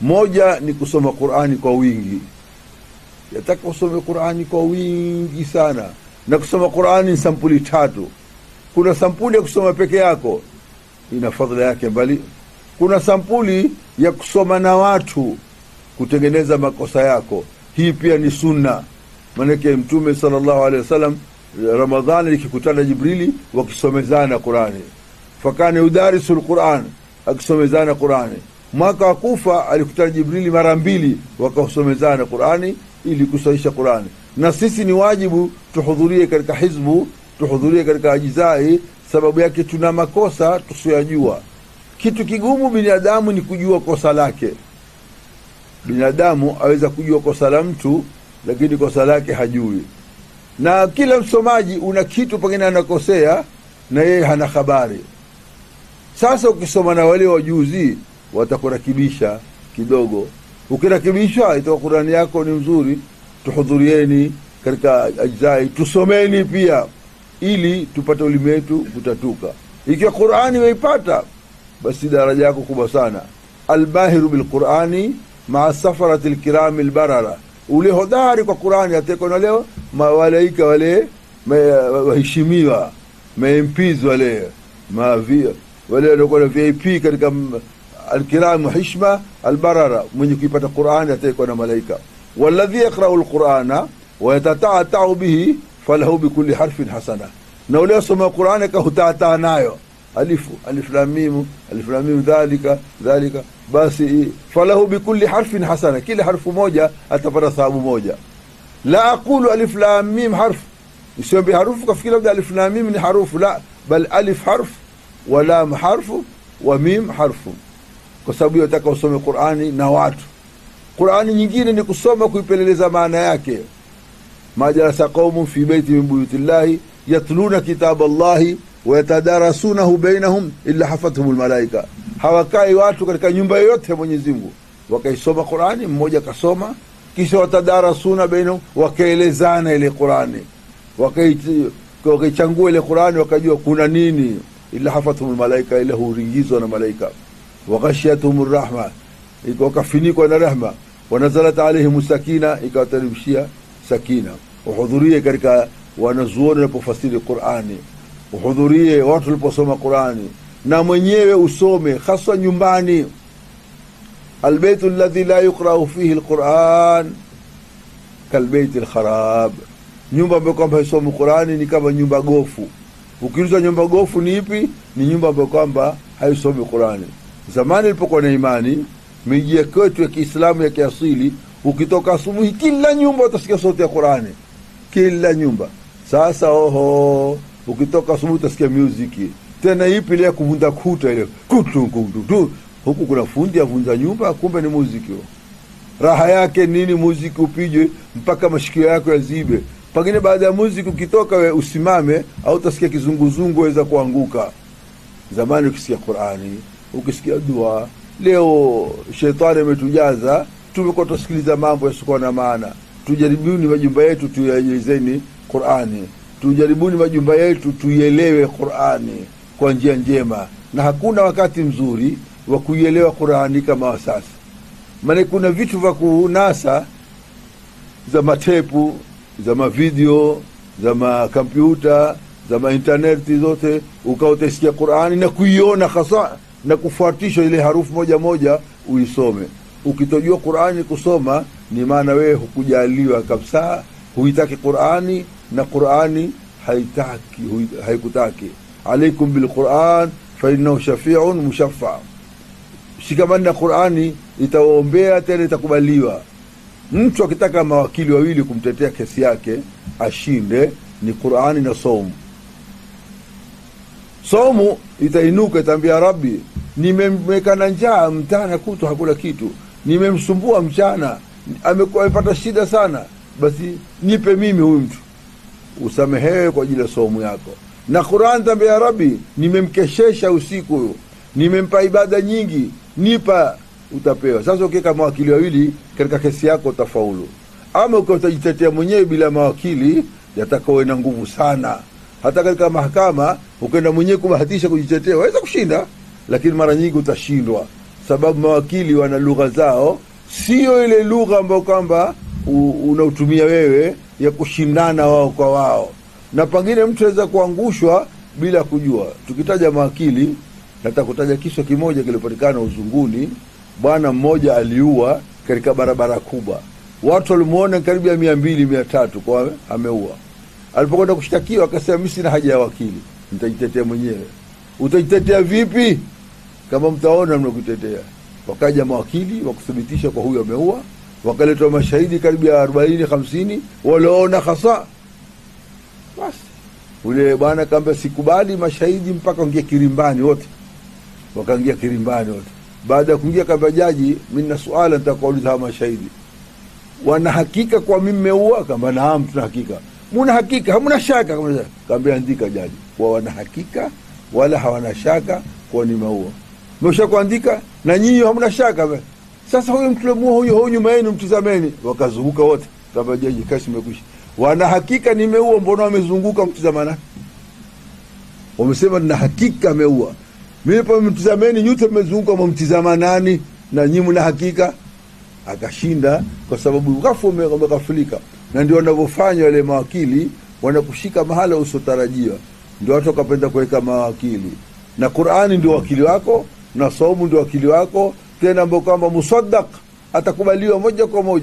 Moja ni kusoma Qur'ani kwa wingi. Yataka usome Qur'ani kwa wingi sana, na kusoma Qur'ani ni sampuli tatu. Kuna sampuli ya kusoma peke yako, ina fadhila yake mbali. Kuna sampuli ya kusoma na watu, kutengeneza makosa yako, hii pia ni sunna. Maanake Mtume sallallahu alaihi wasallam Ramadhani likikutana Jibrili wakisomezana Qurani, fakana yudarisu lquran, akisomezana Qurani. Mwaka wa kufa alikutana Jibrili mara mbili, wakasomezana Qurani ili kusahisha Qurani. Na sisi ni wajibu tuhudhurie katika hizbu, tuhudhurie katika ajizai, sababu yake tuna makosa tusiyajua. Kitu kigumu binadamu ni kujua kosa lake. Binadamu aweza kujua kosa la mtu, lakini kosa lake hajui. Na kila msomaji una kitu pengine anakosea na yeye hana habari. Sasa ukisoma na wale wajuzi watakurakibisha kidogo. Ukirakibishwa itakuwa Qurani yako ni mzuri. Tuhudhurieni katika ajzai, tusomeni pia ili tupate ulimi wetu kutatuka. Ikiwa Qurani weipata, basi daraja yako kubwa sana. Almahiru bilqurani maa safarati lkirami lbarara, ule hodari kwa Qurani atekwa na leo mawalaika wale waheshimiwa ma MPs wale wale waliokuwa na VIP katika alkiramu hishma albarara, mwenye kuipata Qurani ataikuwa na malaika. Walladhi yaqrau lqurana wayatataatau bihi falahu bikulli harfin hasana, na ule asoma Qurani akahutaataa nayo alifu alif lam mim alif lam mim dhalika dhalika, basi falahu bikulli harfin hasana, kila harfu moja atapata thawabu moja. La aqulu alif lam mim harf, isiombe harufu kafikiri labda alif lam mim ni harufu, la bal alif harf wa lam harfu wa mim harfu, kwa sababu hiyo nataka usome Qur'ani na watu. Qur'ani nyingine ni kusoma kuipeleleza maana yake. Majalasa qaumun fi baiti min buyutillahi yatluna kitaba Allahi wa yatadarasunahu bainahum illa hafathum almalaika, hawakai watu katika nyumba yoyote ya Mwenyezi Mungu wakaisoma Qur'ani, mmoja kasoma, kisha watadarasuna bainahum, wakaelezana ile Qur'ani, wakaichangua ile Qur'ani, wakajua kuna nini. Illa hafathum almalaika, ila huringizwa na malaika. Waghashiyatuhum rahma, wakafinikwa na rehma. Wanazalat alaihim sakina, ikawateremshia sakina. Uhudhurie katika wanazuoni wanapofasiri Qur'ani, uhudhurie watu waliposoma Qur'ani, na mwenyewe usome, haswa nyumbani. Albaytu alladhi la yuqra'u fihi alquran kalbeiti alkharab, nyumba ambayo kwamba haisomi Qur'ani ni kama nyumba gofu. Ukiuliza nyumba gofu ni ipi? Ni nyumba ambayo kwamba haisomi Qur'ani. Zamani ilipokuwa na imani, miji ya kwetu ya Kiislamu ya kiasili, ukitoka asubuhi, kila nyumba utasikia sauti ya Qur'ani, kila nyumba. Sasa oho, ukitoka asubuhi utasikia music, tena ipi ile ya kuvunja kuta ile kutu kutu tu, huku kuna fundi avunja nyumba, kumbe ni muziki huo. Raha yake nini? Muziki upijwe mpaka mashikio yako yazibe. Pengine baada ya muziki ukitoka we usimame, au utasikia kizunguzungu, waweza kuanguka. Zamani ukisikia Qur'ani, ukisikia dua. Leo shetani ametujaza, tumekuwa tusikiliza mambo yasiokuwa na maana. Tujaribuni majumba yetu tuyaelezeni Qur'ani, tujaribuni majumba yetu tuielewe Qur'ani kwa njia njema, na hakuna wakati mzuri wa kuielewa Qur'ani kama wa sasa. Maana kuna vitu vya kunasa za matepu za mavideo za makompyuta za maintaneti zote, ukawa utaisikia Qur'ani na kuiona hasa na kufuatisha ile harufu moja moja uisome. Ukitojua Qur'ani kusoma, ni maana wewe hukujaliwa kabisa, huitaki Qur'ani na Qur'ani haitaki, haikutaki. Alaikum bilquran fa innahu shafi'un mushaffa, shikamani na Qur'ani itawaombea tena itakubaliwa. Mtu akitaka mawakili wawili kumtetea kesi yake ashinde, ni Qur'ani na saumu. Saumu itainuka itaambia, Rabbi, nimemweka na njaa mchana kutu hakula kitu, nimemsumbua mchana, amekuwa amepata shida sana, basi nipe mimi huyu mtu, usamehewe kwa ajili ya saumu yako. Na Qur'an itaambia, Rabbi, nimemkeshesha usiku huyu, nimempa ibada nyingi, nipa, utapewa. Sasa ukiweka mawakili wawili katika kesi yako utafaulu, ama ukiwa utajitetea mwenyewe bila mawakili, yataka uwe na nguvu sana. Hata katika mahakama ukienda mwenyewe kubahatisha kujitetea, waweza kushinda, lakini mara nyingi utashindwa. Sababu mawakili wana lugha zao, sio ile lugha ambayo kwamba unaotumia wewe ya kushindana wao kwa wao, na pengine mtu aweza kuangushwa bila kujua. Tukitaja mawakili, nataka kutaja kisa kimoja kilipatikana Uzunguni. Bwana mmoja aliua katika barabara kubwa, watu walimuona karibu ya 200 300 kwa ameua. Alipokwenda kushtakiwa akasema, mimi sina haja ya wakili, nitajitetea mwenyewe. Utajitetea vipi kama mtaona mnakutetea? Wakaja mawakili wakuthibitisha kwa huyu ameua, wakaletwa mashahidi karibu ya 40 50 walioona hasa. Basi ule bwana kaambia, sikubali mashahidi mpaka waingie kirimbani wote. Wakaingia kirimbani wote. Baada ya kuingia, kaambia jaji, mimi nina suala nitakuuliza hawa mashahidi, wana hakika kwa mimi nimeua? Kamba naam, tuna hakika. Muna hakika, hamna shaka? Kaambia andika jaji, kwa wana hakika wala hawana shaka kwa nimeua. Mmesha kuandika na nyinyi hamna shaka. Sasa huyu mtu huyu huyu nyuma yenu mtizameni. Wakazunguka wote. Kamba jaji, kasi imekwisha. Wana hakika nimeua, mbona wamezunguka mtizamana? Wamesema nina hakika ameua. Mimi pa mtizameni, nyote mmezunguka mtizama nani? Na nyinyi mna hakika? Akashinda kwa sababu ghafu wameghafilika. Na ndio wanavyofanya wale mawakili, wanakushika mahala usotarajiwa. Ndio watu wakapenda kuweka mawakili. Na Qur'ani ndio wakili wako, na saumu ndio wakili wako, tena ambao kwamba musaddaq atakubaliwa moja kwa moja.